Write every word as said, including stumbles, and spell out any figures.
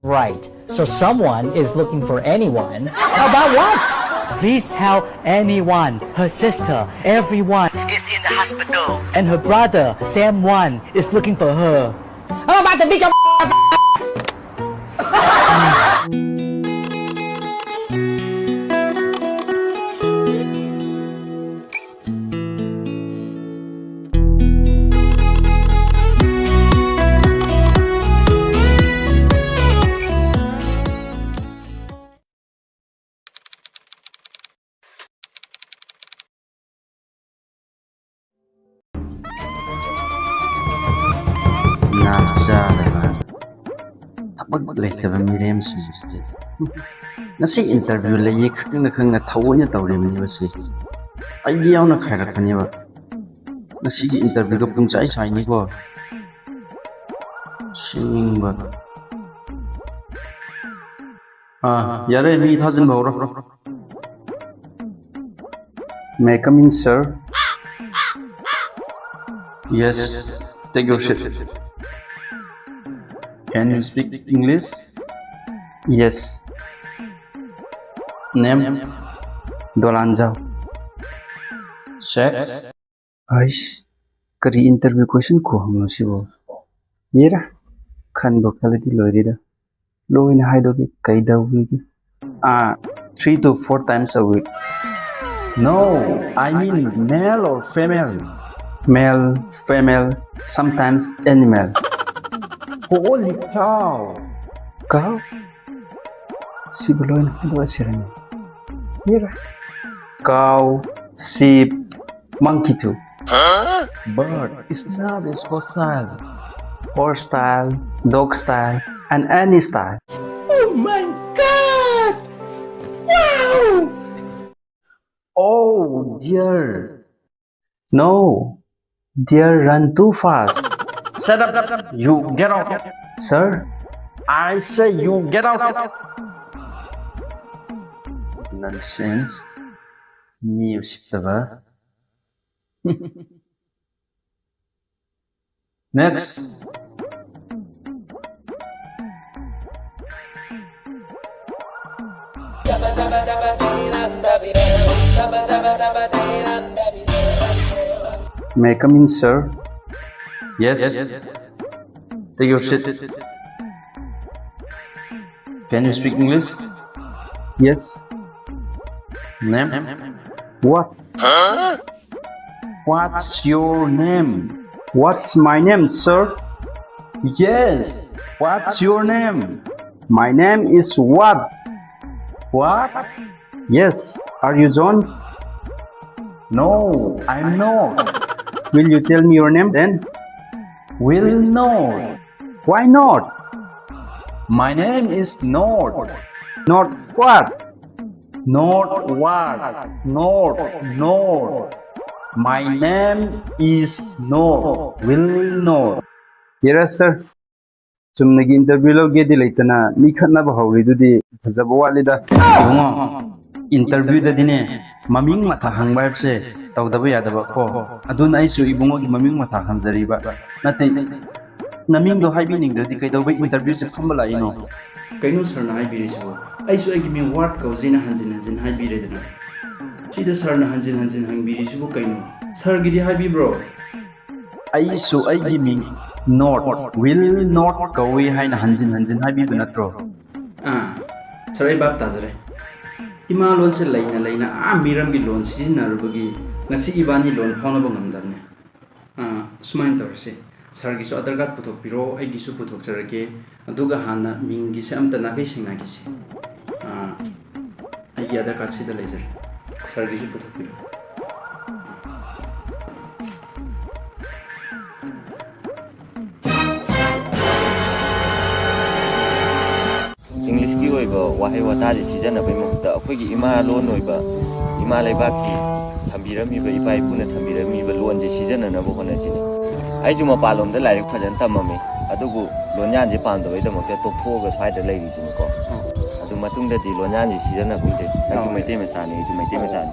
Right. So someone is looking for anyone. About what? Please tell anyone. Her sister, everyone, is in the hospital. And her brother, Sam one, is looking for her. I'm about to beat your ꯅꯥꯆꯥꯗꯕ, ꯊꯕꯛ ꯂꯩꯇꯕ ꯃꯤꯔꯦꯝꯁꯤꯡꯁꯤꯗꯤ꯫ ꯉꯁꯤ interview ꯂꯩꯌꯦ ꯈꯪꯅ ꯈꯪꯅ ꯊꯑꯣꯏꯅ ꯇꯧꯔꯤꯕꯅꯦꯕ ꯁꯤ꯫ ꯑꯩꯗꯤ ꯌꯥꯎꯅ ꯈꯥꯏꯔꯛꯄꯅꯦꯕ꯫ ꯉꯁꯤꯒꯤ interviewꯗꯣ ꯄꯨꯡꯆꯥꯏ ꯆꯥꯏꯅꯤꯀꯣ꯫ ꯁꯤꯡꯕ꯫ ꯑꯥ, ꯌꯥꯔꯦ, ꯃꯤ ꯊꯥꯖꯤꯟꯕ ꯍꯧꯔꯣ꯫ May I come in, sir? Yes, take your seat. Can you speak English? Yes. Name? Dolanjao. Sex? ꯑꯩꯁ, ꯀꯔꯤ interview question ꯈꯨꯍꯪꯅꯣ ꯁꯤꯕꯣ? ꯌꯦꯔꯥ, ꯈꯟꯕ ꯈꯜꯂꯗꯤ ꯂꯣꯏꯔꯦꯗ꯫ ꯂꯣꯏꯅ ꯍꯥꯏꯗꯣꯛꯀꯦ, ꯀꯩꯗꯧꯒꯦ? ꯑꯥ, three to four times a week. No, I mean male or female? Male, female, sometimes animal. Holy cow! Cow? ꯁꯤꯕꯨ ꯂꯣꯏꯅ ꯍꯥꯏꯗꯣꯛꯑꯁꯤꯔꯅꯦ? ꯌꯦꯔꯥ꯫ Cow, sheep, monkey too. Bird is not a hostile. Horse style, dog style, and any style. Oh my God! Wow! Oh dear. No, deer run too fast. Shut up! You get out! Sir? I say you get out! Nonsense. ꯃꯤ ꯎꯁꯤꯠꯇꯕ꯫ Next. May I come in, sir? Yes. Take your seat. Can you speak English? Yes. Name? What? What's your name? What's my name, sir? Yes. What's your name? My name is What. What? Yes. Are you John? No, I'm not. Will you tell me your name then? Will not. Why not? My name is not. Not what? Not what? Not, not. My name is not. Will not. Yes, sir. ꯆꯨꯝꯅꯒꯤ interview ꯂꯧꯒꯦꯗꯤ ꯂꯩꯇꯅ ꯃꯤ ꯈꯠꯅꯕ ꯍꯧꯔꯤꯗꯨꯗꯤ ꯐꯖꯕ ꯋꯥꯠꯂꯤꯗ꯫ ꯏꯕꯨꯡꯉꯣ, interview ꯗꯗꯤꯅꯦ ꯃꯃꯤꯡ ꯃꯊꯥ ꯍꯪꯕ ꯍꯥꯏꯕꯁꯦ ꯇꯧꯗꯕ ꯌꯥꯗꯕ ꯀꯣ꯫ ꯑꯗꯨꯅ ꯑꯩꯁꯨ ꯏꯕꯨꯡꯉꯣꯒꯤ ꯃꯃꯤꯡ ꯃꯊꯥ ꯍꯪꯖꯔꯤꯕ꯫ ꯅꯠꯇꯦ, ꯅꯃꯤꯡꯗꯣ ꯍꯥꯏꯕꯤꯅꯤꯡꯗ꯭ꯔꯗꯤ ꯀꯩꯗꯧꯕꯩ interview ꯁꯦ ꯐꯝꯕ ꯂꯥꯛꯏꯅꯣ? ꯀꯩꯅꯣ sir ꯅ ꯍꯥꯏꯕꯤꯔꯤꯁꯤꯕꯣ? ꯑꯩꯁꯨ ꯑꯩꯒꯤ ꯃꯤꯡ What ꯀꯧꯖꯩꯅ ꯍꯟꯖꯤꯟ ꯍꯟꯖꯤꯟ ꯍꯥꯏꯕꯤꯔꯦꯗꯅ꯫ ꯁꯤꯗ sir ꯅ ꯍꯟꯖꯤꯟ ꯍꯟꯖꯤꯟ ꯍꯪꯕꯤꯔꯤꯁꯤꯕꯨ ꯀꯩꯅꯣ? Sir ꯒꯤꯗꯤ ꯍꯥꯏꯕꯤꯕ꯭ꯔꯣ? ꯑꯩꯁꯨ ꯑꯩꯒꯤ ꯃꯤꯡ Not, Will not ꯀꯧꯏ ꯍꯥꯏꯅ ꯍꯟꯖꯤꯟ ꯍꯟꯖꯤꯟ ꯍꯥꯏꯕꯤꯕ ꯅꯠꯇ꯭ꯔꯣ? ꯑꯥ, sir, ꯑꯩ ꯚꯥꯞ ꯇꯥꯖꯔꯦ꯫ ꯏꯃꯥ ꯂꯣꯟꯁꯦ ꯂꯩꯅ ꯂꯩꯅ ꯑꯥ ꯃꯤꯔꯝꯒꯤ ꯂꯣꯟ ꯁꯤꯖꯤꯟꯅꯔꯨꯕꯒꯤ ꯉꯁꯤ ꯏꯕꯥꯅꯤ ꯂꯣꯟ ꯐꯥꯎꯅꯕ ꯉꯝꯗꯕꯅꯦ꯫ ꯑꯥ, ꯁꯨꯃꯥꯏꯅ ꯇꯧꯔꯁꯦ, sir ꯒꯤꯁꯨ ꯑꯙꯥꯔ ꯀꯥꯔꯗ ꯄꯨꯊꯣꯛꯄꯤꯔꯣ, ꯑꯩꯒꯤꯁꯨ ꯄꯨꯊꯣꯛꯆꯔꯒꯦ, ꯑꯗꯨꯒ ꯍꯥꯟꯅ ꯃꯤꯡꯒꯤꯁꯦ ꯑꯝꯇ ꯅꯥꯈꯩ ꯁꯦꯡꯅꯈꯤꯁꯦ꯫ ꯑꯥ, ꯑꯩꯒꯤ ꯑꯙꯥꯔ ꯀꯥꯔꯗꯁꯤꯗ ꯂꯩꯖꯔꯦ, sir ꯒꯤꯁꯨ ꯄꯨꯊꯣꯛꯄꯤꯔꯣ꯫ English ꯀꯤ ꯑꯣꯏꯕ ꯋꯥꯍꯩ ꯋꯥꯇꯥꯁꯦ ꯁꯤꯖꯤꯟꯅꯕꯒꯤ ꯃꯍꯨꯠꯇ ꯑꯩꯈꯣꯏꯒꯤ ꯏꯃꯥ ꯂꯣꯟ ꯑꯣꯏꯕ, ꯏꯃꯥ ꯂꯩꯕꯥꯛꯀꯤ ꯊꯝꯕꯤꯔꯝꯃꯤꯕ, ꯏꯄꯥ ꯏꯄꯨꯅ ꯊꯝꯕꯤꯔꯝꯃꯤꯕ ꯂꯣꯟꯁꯦ ꯁꯤꯖꯤꯟꯅꯅꯕ ꯍꯣꯠꯅꯁꯤꯅꯦ꯫ ꯑꯩꯁꯨ ꯃꯄꯥꯟꯂꯣꯝꯗ ꯂꯥꯏꯔꯤꯛ ꯐꯖꯅ ꯇꯝꯃꯝꯃꯤ, ꯑꯗꯨꯕꯨ ꯂꯣꯟꯌꯥꯟꯁꯦ ꯄꯥꯝꯗꯕꯩꯗꯃꯛꯇ ꯇꯣꯛꯊꯣꯛꯑꯒ ꯁ꯭ꯋꯥꯏꯗ ꯂꯩꯔꯤꯁꯤꯅꯤꯀꯣ꯫ ꯑꯗꯨ ꯃꯇꯨꯡꯗꯗꯤ ꯂꯣꯟꯌꯥꯟꯁꯦ ꯁꯤꯖꯤꯟꯅꯒꯨꯝꯁꯦ꯫ ꯅꯪꯁꯨ ꯑꯧ꯫ ꯃꯩꯇꯩ ꯃꯆꯥꯅꯤ, ꯑꯩꯁꯨ ꯃꯩꯇꯩ ꯃꯆꯥꯅꯤ꯫